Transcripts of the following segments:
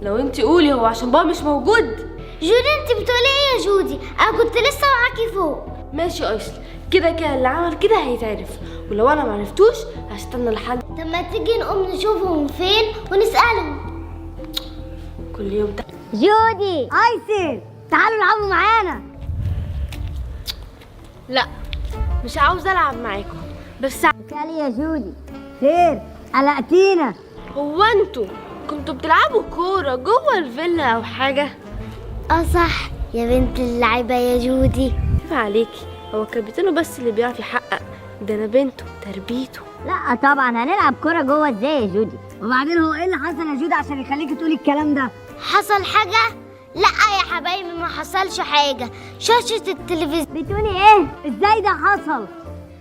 لو انت قولي هو عشان بابا مش موجود. جودي انت بتقولي ايه يا جودي؟ انا كنت لسه معاكي فوق. ماشي يا ايسل، كده كده اللي عمل كده هيتعرف، ولو انا معرفتوش هستنى لحد. طب ما تيجي نقوم نشوفهم فين ونسألهم. كل يوم جودي، ايسل تعالوا العبوا معانا. لا مش عاوزه العب معاكم. بس تعالي يا جودي. خير قلقتينا. هو انتوا كنتوا بتلعبوا كورة جوه الفيلا او حاجة؟ اه صح يا بنت اللعيبة يا جودي. عيب عليكي، هو كابتنه بس اللي بيعرف يحقق، ده انا بنته تربيته. لا طبعا هنلعب كورة جوه ازاي يا جودي؟ وبعدين هو ايه اللي حصل يا جودي عشان يخليكي تقولي الكلام ده؟ حصل حاجة؟ لا يا حبايبي ما حصلش حاجة. شاشة التلفزيون. بتقولي ايه؟ ازاي ده حصل؟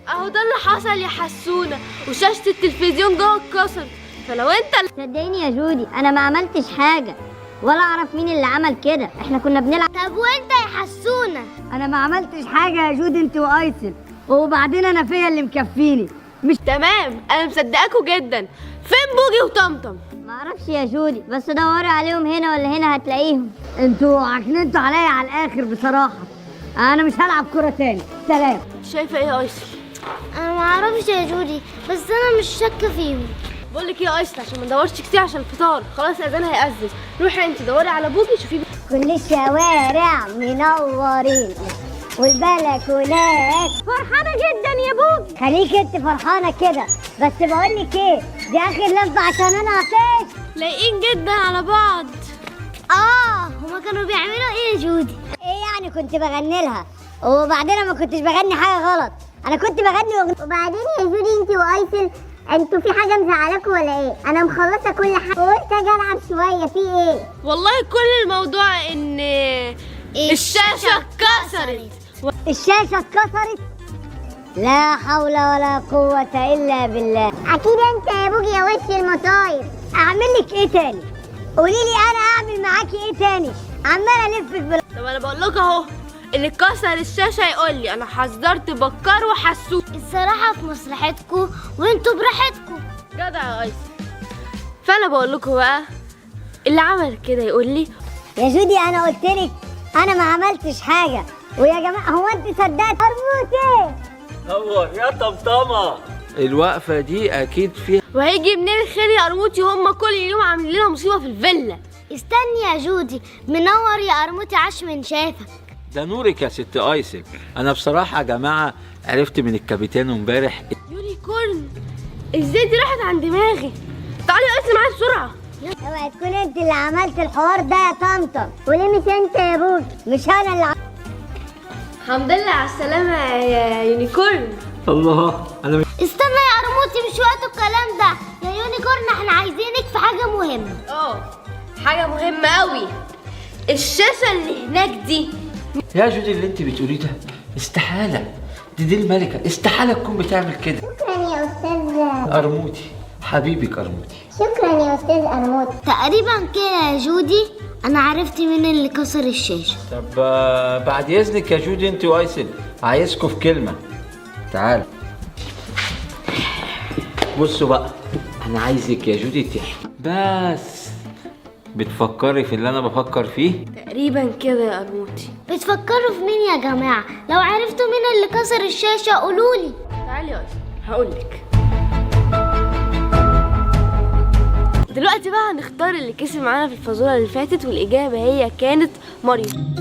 اهو ده اللي حصل يا حسونه، وشاشه التلفزيون جوه اتكسرت. فلو انت صدقيني يا جودي انا ما عملتش حاجة ولا اعرف مين اللي عمل كده، احنا كنا بنلعب. طب وانت يا حسونه؟ انا ما عملتش حاجة يا جودي انت وايسل، وبعدين انا فيا اللي مكفيني. مش تمام، انا مصدقاكوا جدا. فين بوجي وطمطم؟ ما اعرفش يا جودي، بس دوري عليهم هنا ولا هنا هتلاقيهم. انتوا عكننتوا عليا على الاخر بصراحة، انا مش هلعب كورة تاني. سلام. شايفه ايه يا ايسل؟ انا ما اعرفش يا جودي، بس انا مش شاكه فيهم. بقول لك ايه يا ايسل، عشان ما ندورش كتير عشان الفطار خلاص الاذان هيأذن، روحي انت دوري على بوجي شوفيه. كل الشوارع منورين والبلكونات. فرحانة جدا يا بوجي. خليك انت فرحانة كده، بس بقول لك ايه، دي اخر لفه عشان انا عطشت. لايقين جدا على بعض. هما كانوا بيعملوا ايه يا جودي؟ ايه يعني كنت بغني لها، وبعدين انا ما كنتش بغني حاجة غلط، انا كنت بغني اغنية. وبعدين يا جودي انت وايسل انتوا في حاجة مزعلاكوا ولا ايه؟ انا مخلصة كل حاجة وقلت اجي العب شوية، في ايه؟ والله كل الموضوع ان الشاشة اتكسرت. الشاشة اتكسرت؟ لا حول ولا قوة الا بالله. اكيد انت يا بوجي يا وش المصايب. اعمل لك ايه تاني؟ قولي لي انا اعمل معاكي ايه تاني؟ عماله الفك بال. طب انا بقول لكم اهو، اللي كسر الشاشة يقول لي انا حذرت بكار وحسوس. الصراحة في مصلحتكم وانتوا براحتكم. جدع يا ايسل. فانا بقول لكم بقى اللي عمل كده يقول لي. يا جودي انا قلت لك انا ما عملتش حاجة، ويا جماعة هو انت صدقت؟ ارموتي نور يا طمطمه. الوقفة دي اكيد فيها. وهيجي منين الخير يا قرموطي؟ هم كل يوم عاملين لنا مصيبة في الفيلا. استني يا جودي، منور يا قرموطي عاش من شافك. ده نورك يا ست ايسل. انا بصراحة يا جماعة عرفت من الكابتن امبارح. unicorn ازاي دي راحت عن دماغي؟ تعالي يا ايسل معايا بسرعة. اوعي تكون انت اللي عملت الحوار ده يا طمطم. وليه مش انت يا بوجي؟ مش انا اللي الحمد لله على السلامة يا unicorn. الله انا مش استنى يا قرموطي، مش وقت الكلام ده يا unicorn، احنا عايزينك في حاجة مهمة. حاجة مهمة قوي. الشاشة اللي هناك دي. يا جودي اللي انت بتقوليه ده استحالة، دي الملكة استحالة تكون بتعمل كده. شكرا يا استاذ قرموطي حبيبك قرموطي. شكرا يا استاذ قرموطي. تقريبا كده يا جودي انا عرفت مين اللي كسر الشاشة. طب بعد اذنك يا جودي انت وايسل عايزكوا في كلمة. تعال بصوا بقى، انا عايزك يا جودي تحكي بس. بتفكري في اللي انا بفكر فيه؟ تقريبا كده يا قرموطي. بتفكروا في مين يا جماعة؟ لو عرفتوا مين اللي كسر الشاشة قولولي. تعالي يا ايسل هقولك. دلوقتي بقى هنختار اللي كسب معانا في الفازوره اللي فاتت، والاجابة هي كانت مريم.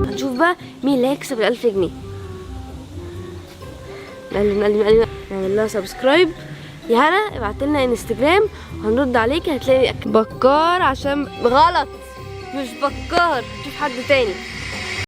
هنشوف بقى مين اللي هيكسب ال1000 جنيه. نقلب نقلب نقلب، نعمل لها subscribe. يا هنا ابعت لنا انستجرام وهنرد عليك. هتلاقي بكار عشان غلط، مش بكار، شوف حد تاني.